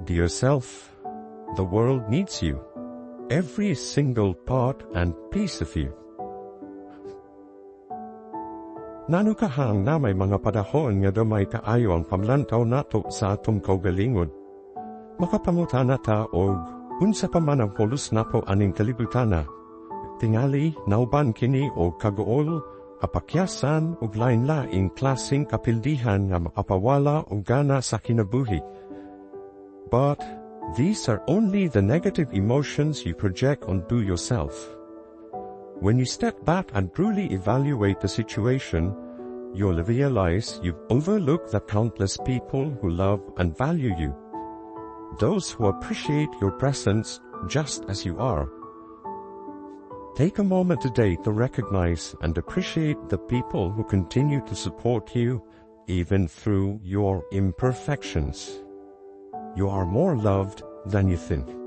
Dear self, the world needs you. Every single part and piece of you. Ngano kahang naa may mga panahon nga gamay kaayo ang pamlantaw nato sa atong kaugalingon? Makapangutana ta og unsa pa man ang pulos nato aning kalibutana. Tingali nauban kini og kaguol, kapakyasan ug lain-laing klaseng kapildihan nga makapawala og gana sa kinabuhi. But these are only the negative emotions you project onto yourself. When you step back and truly evaluate the situation, you'll realize you've overlooked the countless people who love and value you. Those who appreciate your presence just as you are. Take a moment today to recognize and appreciate the people who continue to support you even through your imperfections. You are more loved than you think.